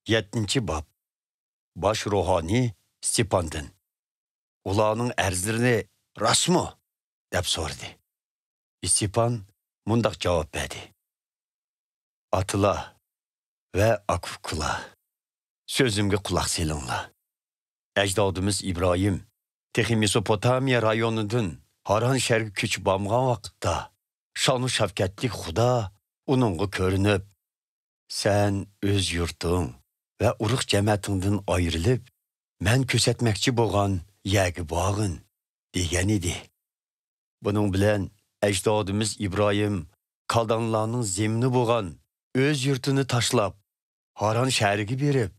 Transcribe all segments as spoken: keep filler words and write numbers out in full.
يەتتىنچى باب. باش روھانىي ستېپاندىن: «ئۇلارنىڭ ئەرزلىرىنى راستمۇ؟» دەپ سورىدى. ئىستېپان مۇنداق جاۋاب بەردى: «ئاتىلار ۋە ئاكا-ئۇكىلار، سۆزۈمگە قۇلاق سېلىڭلار. ئەجدادىمىز ئىبراھىم تېخى مېسوپوتامىيە رايونىدىن ھاران شەھەرگە كۆچۈپ بارمىغان ۋاقىتتا، شانۇ شەۋكەتلىك خۇدا ئۇنىڭغا كۆرۈنۈپ، سەن ئۆز يۇرتۇڭ ۋە ئۇرۇق جەمەتىڭدىن ئايرىلىپ، مەن كۆرسەتمەكچى بولغان يەرگە بارغىن، دېگەن ئىدى. بۇنىڭ بىلەن ئەجدادىمىز ئىبراھىم كالدانلارنىڭ زېمىنى بولغان ئۆز يۇرتىنى تاشلاپ، ھاران شەھىرىگە بېرىپ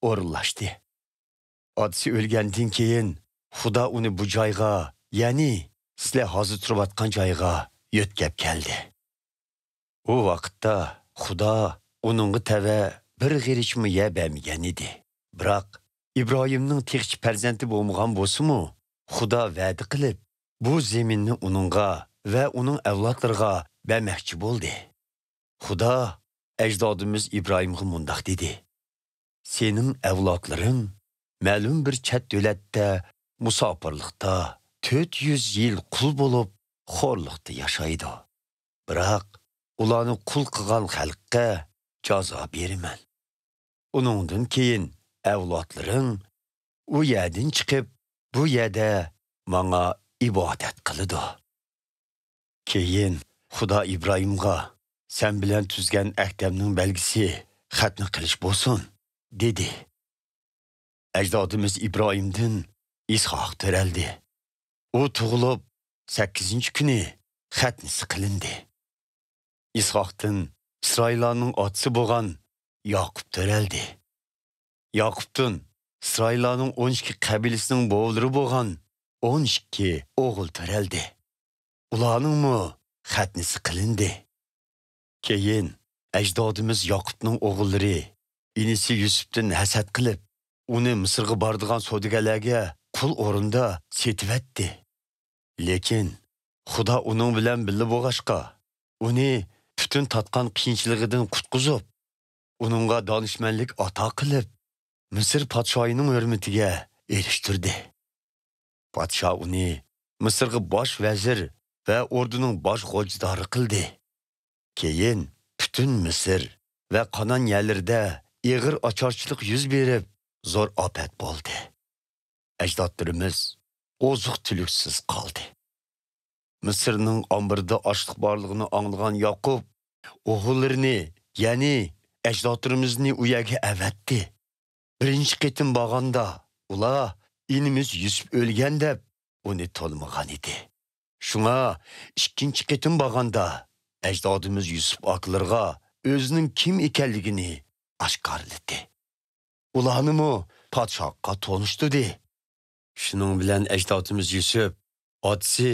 ئورۇنلاشتى. ئاتىسى ئۆلگەندىن كېيىن، خۇدا ئۇنى بۇ جايغا، يەنى سىلەر ھازىر تۇرۇۋاتقان جايغا يۆتكەپ كەلدى. ئۇ ۋاقىتتا خۇدا ئۇنىڭغا تەۋە بىر غېرىچمۇ يەر بەرمىگەن ئىدى. بىراق، ئىبراھىمنىڭ تېخىچە پەرزەنتى بولمىغان بولسىمۇ، خۇدا ۋەدە قىلىپ، بۇ زېمىننى ئۇنىڭغا ۋە ئۇنىڭ ئەۋلادلىرىغا بەرمەكچى بولدى. خۇدا ئەجدادىمىز ئىبراھىمغا مۇنداق دېدى: «سېنىڭ ئەۋلادلىرىڭ مەلۇم بىر چەت دۆلەتتە مۇساپىرلىقتا تۆت يۈز يىل قۇل بولۇپ، خورلۇقتا ياشايدۇ. بىراق، ئۇلارنى قۇل قىلغان خەلققە جازا بېرىمەن. ئۇنىڭدىن كېيىن ئەۋلادلىرىڭ ئۇ يەردىن چىقىپ، بۇ يەردە ماڭا ئىبادەت قىلىدۇ.» كېيىن خۇدا ئىبراھىمغا: «سەن بىلەن تۈزگەن ئەھدەمنىڭ بەلگىسى خەتنە قىلىش بولسۇن» دېدى. ئەجدادىمىز ئىبراھىمدىن ئىسھاق تۆرەلدى. ئۇ تۇغۇلۇپ، سەككىزىنچى كۈنى خەتنىسى قىلىندى. ئىسھاقتىن ئىسرائىللارنىڭ ئاتىسى بولغان ياقۇپ تۆرەلدى. ياقۇپتىن ئىسرائىللارنىڭ ئون ئىككى قەبىلىسىنىڭ بوۋىلىرى بولغان ئون ئىككى ئوغۇل تۆرەلدى. ئۇلارنىڭمۇ خەتنىسى قىلىندى. كېيىن ئەجدادىمىز ياقۇپنىڭ ئوغۇللىرى ئىنىسى يۈسۈپتىن ھەسەت قىلىپ، ئۇنى مىسىرغا بارىدىغان سودىگەرلەرگە قۇل ئورنىدا سېتىۋەتتى. لېكىن خۇدا ئۇنىڭ بىلەن بىللە بولغاچقا، ئۇنى پۈتۈن تارتقان قىيىنچىلىقىدىن قۇتقۇزۇپ، ئۇنىڭغا دانىشمەنلىك ئاتا قىلىپ، مىسىر پادىشاھىنىڭ ھۆرمىتىگە ئېرىشتۈردى. پادىشاھ ئۇنى مىسىرغا باش ۋەزىر ۋە ئوردىنىڭ باش غوجىدارى قىلدى. كېيىن پۈتۈن مىسىر ۋە قانان يەرلىرىدە ئېغىر ئاچارچىلىق يۈز بېرىپ، زور ئاپەت بولدى. ئەجدادلىرىمىز ئوزۇق-تۈلۈكسىز قالدى. مىسىرنىڭ ئامبىرىدا ئاشلىق بارلىقىنى ئاڭلىغان ياقۇپ ئوغۇللىرىنى، يەنى ئەجدادلىرىمىزنى ئۇ يەرگە ئەۋەتتى. بىرىنچى قېتىم بارغاندا، ئۇلار «ئىنىمىز يۈسۈپ ئۆلگەن» دەپ، ئۇنى تونۇمىغان ئىدى. شۇڭا ئىككىنچى قېتىم بارغاندا، ئەجدادىمىز يۈسۈپ ئاكىلىرىغا ئۆزىنىڭ كىم ئىكەنلىكىنى ئاشكارىلىدى. ئۇلارنىمۇ پادىشاھقا تونۇشتۇردى. شۇنىڭ بىلەن ئەجدادىمىز يۈسۈپ، ئاتىسى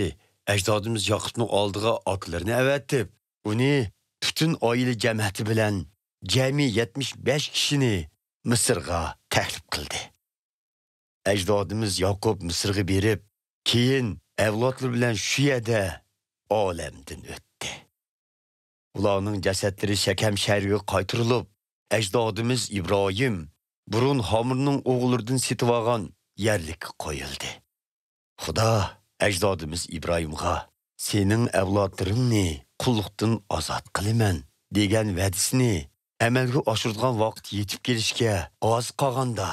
ئەجدادىمىز ياقۇپنىڭ ئالدىغا ئاكىلىرىنى ئەۋەتىپ، ئۇنى پۈتۈن ئائىلە جەمەتى بىلەن جەمئىي يەتمىش بەش كىشىنى مىسىرغا تەكلىپ قىلدى. ئەجدادىمىز ياقۇپ مىسىرغا بېرىپ، كېيىن ئەۋلادلىرى بىلەن شۇ يەردە ئالەمدىن ئۆتتى. ئۇلارنىڭ جەسەتلىرى شەكەم شەھىرىگە قايتۇرۇلۇپ، ئەجدادىمىز ئىبراھىم بۇرۇن ھامۇرنىڭ ئوغۇللىرىدىن سېتىۋالغان يەرلىككە قويۇلدى. خۇدا ئەجدادىمىز ئىبراھىمغا «سېنىڭ ئەۋلادلىرىڭنى قۇللۇقتىن ئازاد قىلىمەن» دېگەن ۋەدىسىنى ئەمەلگە ئاشۇرىدىغان ۋاقىت يېتىپ كېلىشكە ئاز قالغاندا،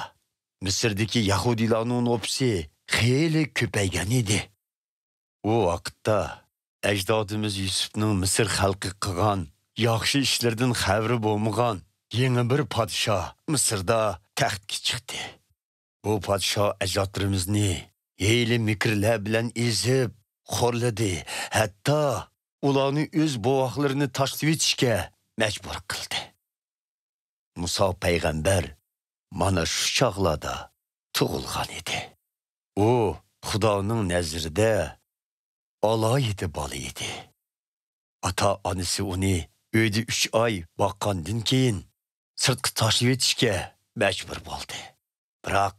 مىسىردىكى يەھۇدىيلارنىڭ نوپۇسى خېلى كۆپەيگەن ئىدى. ئۇ ۋاقىتتا ئەجدادىمىز يۈسۈپنىڭ مىسىر خەلقى قىلغان ياخشى ئىشلىرىدىن خەۋىرى بولمىغان يېڭى بىر پادىشاھ مىسىردا تەختكە چىقتى. بۇ پادىشاھ ئەجدادلىرىمىزنى ھىيلە-مىكىرلەر بىلەن ئېزىپ، خورلىدى، ھەتتا ئۇلارنى ئۆز بوۋاقلىرىنى تاشلىۋېتىشكە مەجبۇر قىلدى. مۇسا پەيغەمبەر مانا شۇ چاغلاردا تۇغۇلغان ئىدى. ئۇ خۇدانىڭ نەزىرىدە ئالاھىدە بالا ئىدى. ئاتا-ئانىسى ئۇنى ئۆيدە ئۈچ ئاي باققاندىن كېيىن، سىرتقا تاشلىۋېتىشكە مەجبۇر بولدى. بىراق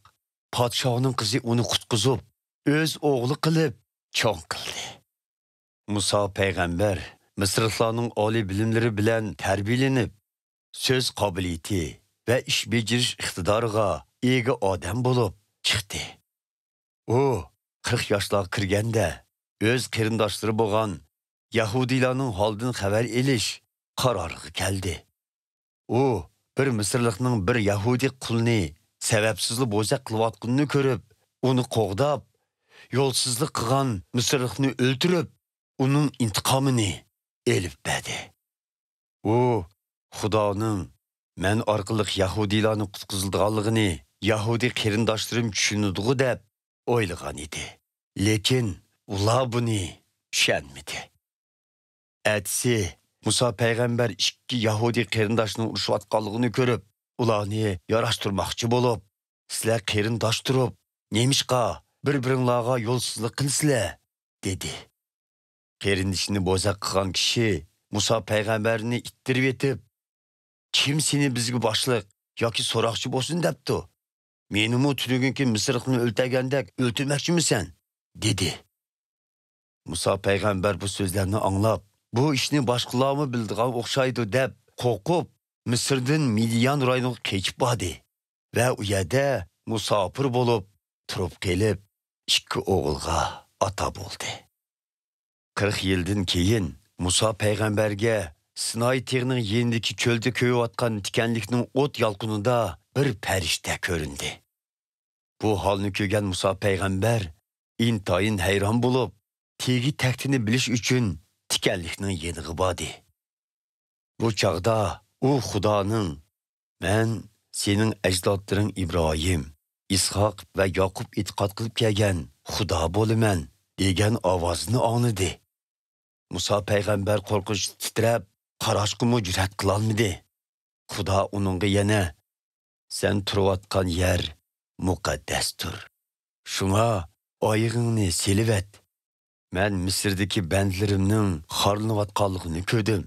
پادىشاھنىڭ قىزى ئۇنى قۇتقۇزۇپ، ئۆز ئوغلى قىلىپ چوڭ قىلدى. مۇسا پەيغەمبەر مىسىرلىقلارنىڭ ئالىي بىلىملىرى بىلەن تەربىيەلىنىپ، سۆز قابىلىيىتى، ۋە ئىش بېجىرىش ئىقتىدارىغا ئىگە ئادەم بولۇپ چىقتى. ئۇ قىرىق ياشلارغا كىرگەندە، ئۆز قېرىنداشلىرى بولغان يەھۇدىيلارنىڭ ھالىدىن خەۋەر ئېلىش قارارىغا كەلدى. ئۇ بىر مىسىرلىقنىڭ بىر يەھۇدىي قۇلنى سەۋەبسىزلا بوزەك قىلىۋاتقىنىنى كۆرۈپ، ئۇنى قوغداپ، يولسىزلىق قىلغان مىسىرلىقنى ئۆلتۈرۈپ، ئۇنىڭ ئىنتىقامىنى ئېلىپ بەردى. ئۇ خۇدانىڭ مەن ئارقىلىق يەھۇدىيلارنى قۇتقۇزىدىغانلىقىنى يەھۇدىي قېرىنداشلىرىم چۈشىنىدىغۇ دەپ ئويلىغان ئىدى. لېكىن ئۇلار بۇنى چۈشەنمىدى. ئەتىسى مۇسا پەيغەمبەر ئىككى يەھۇدىي قېرىنداشنىڭ ئۇرۇشۇۋاتقانلىقىنى كۆرۈپ، ئۇلارنى ياراشتۇرماقچى بولۇپ، «سىلەر قېرىنداش تۇرۇپ، نېمىشقا بىر-بىرىڭلارغا يولسىزلىق قىلىسىلەر؟» دېدى. قېرىندىشىنى بوزەك قىلغان كىشى مۇسا پەيغەمبەرنى ئىتتىرىۋېتىپ، «كىم سېنى بىزگە باشلىق ياكى سوراقچى بولسۇن دەپتۇ؟ مېنىمۇ تۈنۈگۈنكى مىسىرلىقنى ئۆلتۈرگەندەك ئۆلتۈرمەكچىمىسەن؟» دېدى. مۇسا پەيغەمبەر بۇ سۆزلەرنى ئاڭلاپ، «بۇ ئىشنى باشقىلارمۇ بىلىدىغان ئوخشايدۇ» دەپ قورقۇپ، مىسىردىن مىديان رايونىغا قېچىپ باردى ۋە ئۇ يەردە مۇساپىر بولۇپ تۇرۇپ قېلىپ، ئىككى ئوغۇلغا ئاتا بولدى. قىرىق يىلدىن كېيىن مۇسا پەيغەمبەرگە سىناي تېغىنىڭ يېنىدىكى چۆلدە كۆيۈۋاتقان تىكەنلىكنىڭ ئوت يالقۇنىدا بىر پەرىشتە كۆرۈندى. بۇ ھالنى كۆرگەن مۇسا پەيغەمبەر ئىنتايىن ھەيران بولۇپ، تېگى تەكتىنى بىلىش ئۈچۈن تىكەنلىكنىڭ يېنىغا باردى. بۇ چاغدا ئۇ خۇدانىڭ، «مەن سېنىڭ ئەجدادلىرىڭ ئىبراھىم، ئىسھاق ۋە ياقۇپ ئېتىقاد قىلىپ كەلگەن خۇدا بولىمەن» دېگەن ئاۋازىنى ئاڭلىدى. مۇسا پەيغەمبەر قورقۇنچتىن تىترەپ، قاراشقىمۇ جۈرئەت قىلالمىدى. خۇدا ئۇنىڭغا يەنە، «سەن تۇرۇۋاتقان يەر مۇقەددەستۇر. شۇڭا ئايىغىڭنى سېلىۋەت. مەن مىسىردىكى بەندىلىرىمنىڭ خارلىنىۋاتقانلىقىنى كۆردۈم.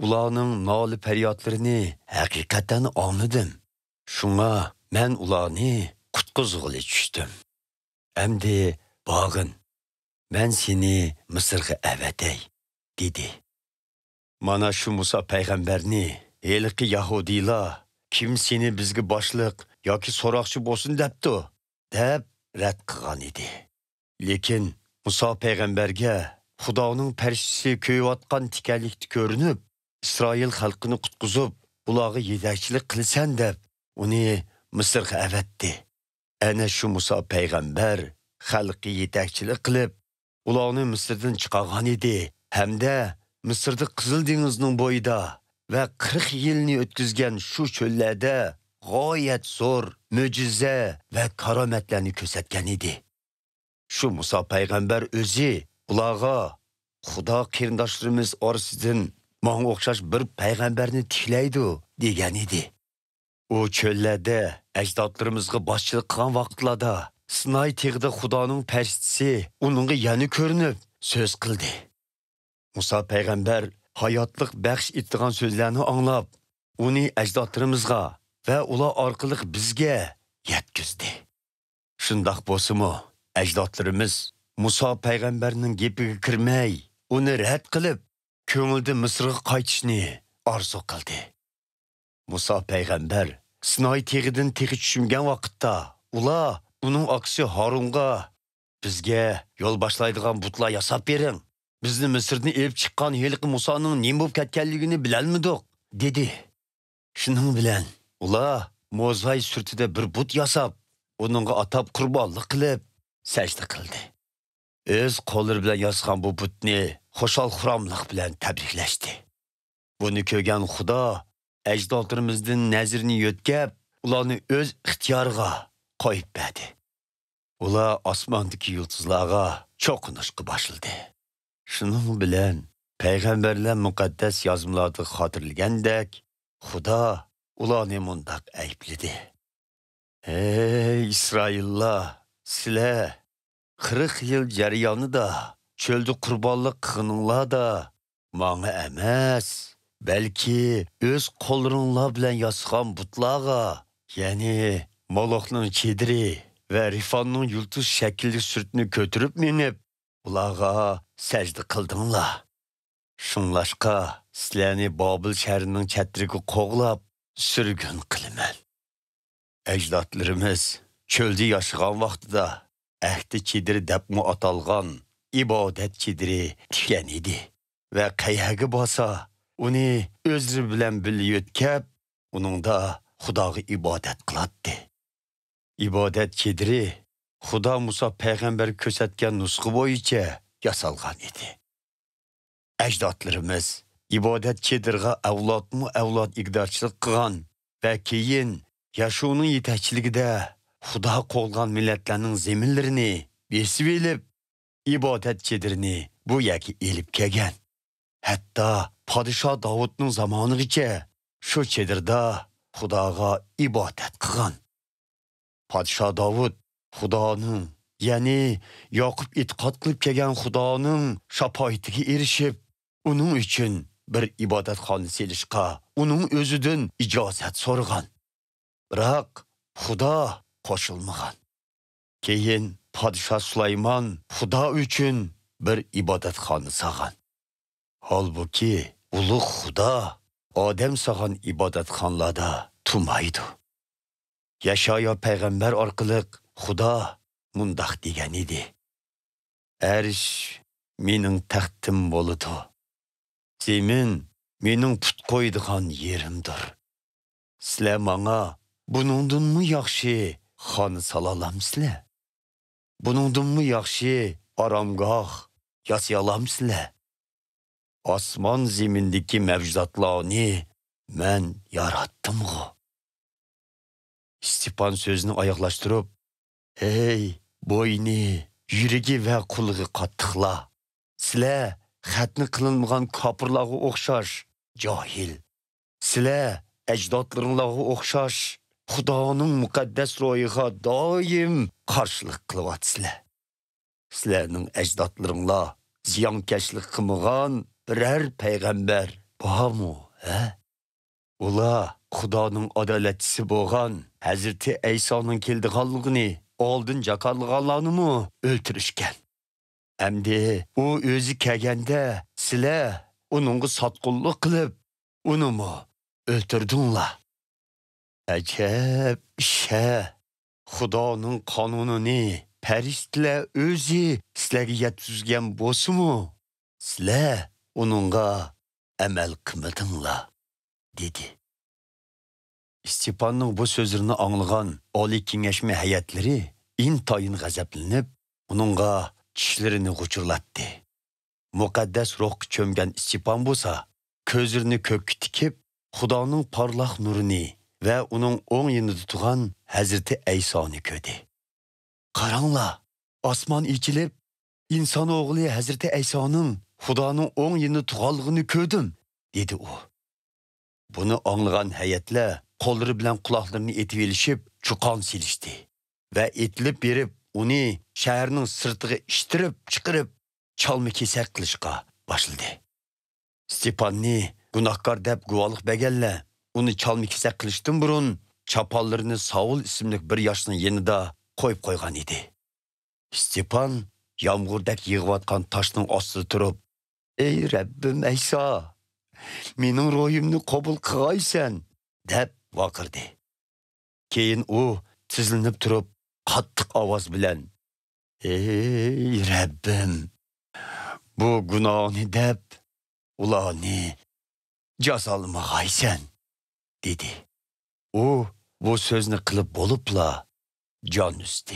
ئۇلارنىڭ نالە-پەريادلىرىنى ھەقىقەتەن ئاڭلىدىم. شۇڭا مەن ئۇلارنى قۇتقۇزغىلى چۈشتۈم. ئەمدى بارغىن، مەن سېنى مىسىرغا ئەۋەتەي» دېدى. مانا شۇ مۇسا پەيغەمبەرنى ھېلىقى يەھۇدىيلار، «كىم سېنى بىزگە باشلىق ياكى سوراقچى بولسۇن دەپتۇ؟» دەپ رەت قىلغان ئىدى. لېكىن مۇسا پەيغەمبەرگە خۇدانىڭ پەرىشتىسى كۆيۈۋاتقان تىكەنلىكتە كۆرۈنۈپ، «ئىسرائىل خەلقىنى قۇتقۇزۇپ، ئۇلارغا يېتەكچىلىك قىلىسەن» دەپ، ئۇنى مىسىرغا ئەۋەتتى. ئەنە شۇ مۇسا پەيغەمبەر خەلققە يېتەكچىلىك قىلىپ، ئۇلارنى مىسىردىن چىقارغان ئىدى ھەمدە مىسىردا قىزىل دېڭىزنىڭ بويىدا ۋە قىرىق يىلنى ئۆتكۈزگەن شۇ چۆللەردە غايەت زور مۆجىزە ۋە كارامەتلەرنى كۆرسەتكەن ئىدى. شۇ مۇسا پەيغەمبەر ئۆزى ئۇلارغا، «خۇدا قېرىنداشلىرىمىز ئارىسىدىن ماڭا ئوخشاش بىر پەيغەمبەرنى تىكلەيدۇ» دېگەن ئىدى. ئۇ چۆللەردە ئەجدادلىرىمىزغا باشچىلىق قىلغان ۋاقىتلاردا سىناي تېغىدا خۇدانىڭ پەرىشتىسى ئۇنىڭغا يەنە كۆرۈنۈپ سۆز قىلدى. مۇسا پەيغەمبەر ھاياتلىق بەخش ئېتىدىغان سۆزلەرنى ئاڭلاپ، ئۇنى ئەجدادلىرىمىزغا ۋە ئۇلار ئارقىلىق بىزگە يەتكۈزدى. شۇنداق بولسىمۇ، ئەجدادلىرىمىز مۇسا پەيغەمبەرنىڭ گېپىگە كىرمەي، ئۇنى رەت قىلىپ، كۆڭلىدە مىسىرغا قايتىشنى ئارزۇ قىلدى. مۇسا پەيغەمبەر سىناي تېغىدىن تېخى چۈشمىگەن ۋاقىتتا، ئۇلار ئۇنىڭ ئاكىسى ھارۇنغا، «بىزگە يول باشلايدىغان بۇتلار ياساپ بېرىڭ. بىزنى مىسىردىن ئېلىپ چىققان ھېلىقى مۇسانىڭ نېمە بولۇپ كەتكەنلىكىنى بىلەلمىدۇق» دېدى. شۇنىڭ بىلەن ئۇلار موزاي سۈرىتىدە بىر بۇت ياساپ، ئۇنىڭغا ئاتاپ قۇربانلىق قىلىپ، سەجدە قىلدى. ئۆز قوللىرى بىلەن ياسىغان بۇ بۇتنى خۇشال-خۇراملىق بىلەن تەبرىكلەشتى. بۇنى كۆرگەن خۇدا ئەجدادلىرىمىزدىن نەزىرىنى يۆتكەپ، ئۇلارنى ئۆز ئىختىيارىغا قويۇپ بەردى. ئۇلار ئاسماندىكى يۇلتۇزلارغا چوقۇنۇشقا باشلىدى. شۇنىڭ بىلەن پەيغەمبەرلەر مۇقەددەس يازمىلاردا خاتىرىلىگەندەك، خۇدا ئۇلارنى مۇنداق ئەيىبلىدى: «ھەي ئىسرائىللار، سىلەر قىرىق يىل جەريانىدا چۆلدە قۇربانلىق قىلغىنىڭلاردا ماڭا ئەمەس، بەلكى ئۆز قوللىرىڭلار بىلەن ياسىغان بۇتلارغا، يەنى مولوخنىڭ چېدىرى ۋە رىفاننىڭ يۇلتۇز شەكىللىك سۈرىتىنى كۆتۈرۈپ مېڭىپ، ئۇلارغا سەجدە قىلدىڭلار. شۇڭلاشقا سىلەرنى بابىل شەھىرىنىڭ چەتلىرىگە قوغلاپ، سۈرگۈن قىلىمەن. ئەجدادلىرىمىز چۆلدە ياشىغان ۋاقتىدا ئەھدى چېدىرى دەپمۇ ئاتالغان ئىبادەت چېدىرى تىككەن ئىدى ۋە قەيەرگە بارسا، ئۇنى ئۆزلىرى بىلەن بىللە يۆتكەپ، ئۇنىڭدا خۇداغا ئىبادەت قىلاتتى. ئىبادەت چېدىرى خۇدا مۇسا پەيغەمبەرگە كۆرسەتكەن نۇسخا بويىچە ياسالغان ئىدى. ئەجدادلىرىمىز ئىبادەت چېدىرىغا ئەۋلادمۇ ئەۋلاد ئىگىدارچىلىق قىلغان ۋە كېيىن ياشۇنىڭ يېتەكچىلىكىدە خۇدا قوغلىغان مىللەتلەرنىڭ زېمىنلىرىنى بېسىۋېلىپ، ئىبادەت چېدىرىنى بۇ يەرگە ئېلىپ كەلگەن. ھەتتا پادىشاھ داۋۇتنىڭ زامانىغىچە شۇ چېدىردا خۇداغا ئىبادەت قىلغان. پادىشاھ داۋۇت خۇدانىڭ، يەنى ياقۇپ ئېتىقاد قىلىپ كەلگەن خۇدانىڭ شاپائىتىگە ئېرىشىپ، ئۇنىڭ ئۈچۈن بىر ئىبادەتخانا سېلىشقا ئۇنىڭ ئۆزىدىن ئىجازەت سورىغان. بىراق خۇدا قوشۇلمىغان. كېيىن پادىشاھ سۇلايمان خۇدا ئۈچۈن بىر ئىبادەتخانا سالغان. ھالبۇكى، ئۇلۇغ خۇدا ئادەم سالغان ئىبادەتخانىلاردا تۇرمايدۇ. يەشايا پەيغەمبەر ئارقىلىق خۇدا مۇنداق دېگەن ئىدى: «ئەرش مېنىڭ تەختىم بولىدۇ. زېمىن مېنىڭ پۇت قويىدىغان يېرىمدۇر. سىلەر ماڭا بۇنىڭدىنمۇ ياخشى خانا سالالامسىلەر؟ بۇنىڭدىنمۇ ياخشى ئارامگاھ ياسىيالامسىلەر؟ ئاسمان زېمىندىكى مەۋجۇداتلارنى مەن ياراتتىمغۇ؟» ئىستېپان سۆزىنى ئاياغلاشتۇرۇپ: «ھەي، بوينى، يۈرىكى ۋە قۇلىقى قاتتىقلار! سىلەر خەتنە قىلىنمىغان كاپىرلارغا ئوخشاش جاھىل. سىلەر ئەجدادلىرىڭلارغا ئوخشاش خۇدانىڭ مۇقەددەس روھىغا دائىم قارشىلىق قىلىۋاتىسىلەر. سىلەرنىڭ ئەجدادلىرىڭلار زىيانكەشلىك قىلمىغان بىرەر پەيغەمبەر بارمۇ، ھە؟ ئۇلار خۇدانىڭ ئادالەتچىسى بولغان ھەزرىتى ئەيسانىڭ كېلىدىغانلىقىنى ئالدىن جاكارلىغانلارنىمۇ ئۆلتۈرۈشكەن. ئەمدى ئۇ ئۆزى كەلگەندە، سىلەر ئۇنىڭغا ساتقۇنلۇق قىلىپ، ئۇنىمۇ ئۆلتۈردۈڭلار. ئەجەب ئىش-ھە! خۇدانىڭ قانۇنىنى پەرىشتىلەر ئۆزى سىلەرگە يەتكۈزگەن بولسىمۇ، سىلەر ئۇنىڭغا ئەمەل قىلمىدىڭلار» دېدى. ئىستېپاننىڭ بۇ سۆزلىرىنى ئاڭلىغان ئالىي كېڭەشمە ھەيئەتلىرى ئىنتايىن غەزەپلىنىپ، ئۇنىڭغا چىشلىرىنى غۇچۇرلاتتى. مۇقەددەس روھقا چۆمگەن ئىستېپان بولسا، كۆزلىرىنى كۆككە تىكىپ، خۇدانىڭ پارلاق نۇرىنى ۋە ئۇنىڭ ئوڭ يېنىدا تۇرغان ھەزرىتى ئەيسانى كۆردى. «قاراڭلار، ئاسمان ئېچىلىپ، ئىنسان ئوغلى ھەزرىتى ئەيسانىڭ خۇدانىڭ ئوڭ يېنىدا تۇرغانلىقىنى كۆردۈم» دېدى ئۇ. بۇنى ئاڭلىغان ھەيئەتلەر قوللىرى بىلەن قۇلاقلىرىنى ئېتىۋېلىشىپ، چۇقان سېلىشتى ۋە ئېتىلىپ بېرىپ، ئۇنى شەھەرنىڭ سىرتىغا ئىتتىرىپ چىقىرىپ، چالما-كېسەك قىلىشقا باشلىدى. ئىستېپاننى گۇناھكار دەپ گۇۋاھلىق بەرگەنلەر ئۇنى چالما-كېسەك قىلىشتىن بۇرۇن، چاپانلىرىنى ساۋۇل ئىسىملىك بىر ياشنىڭ يېنىدا قويۇپ قويغان ئىدى. ئىستېپان يامغۇردەك يېغىۋاتقان تاشنىڭ ئاستىدا تۇرۇپ: «ئەي رەببىم ئەيسا، مېنىڭ روھۇمنى قوبۇل قىلغايسەن!» دەپ ۋارقىرىدى. كېيىن ئۇ تىزلىنىپ تۇرۇپ، قاتتىق ئاۋاز بىلەن: «ئەي رەببىم، بۇ گۇناھنى دەپ، ئۇلارنى جازالىمىغايسەن!» دېدى. ئۇ بۇ سۆزنى قىلىپ بولۇپلا جان ئۈزدى.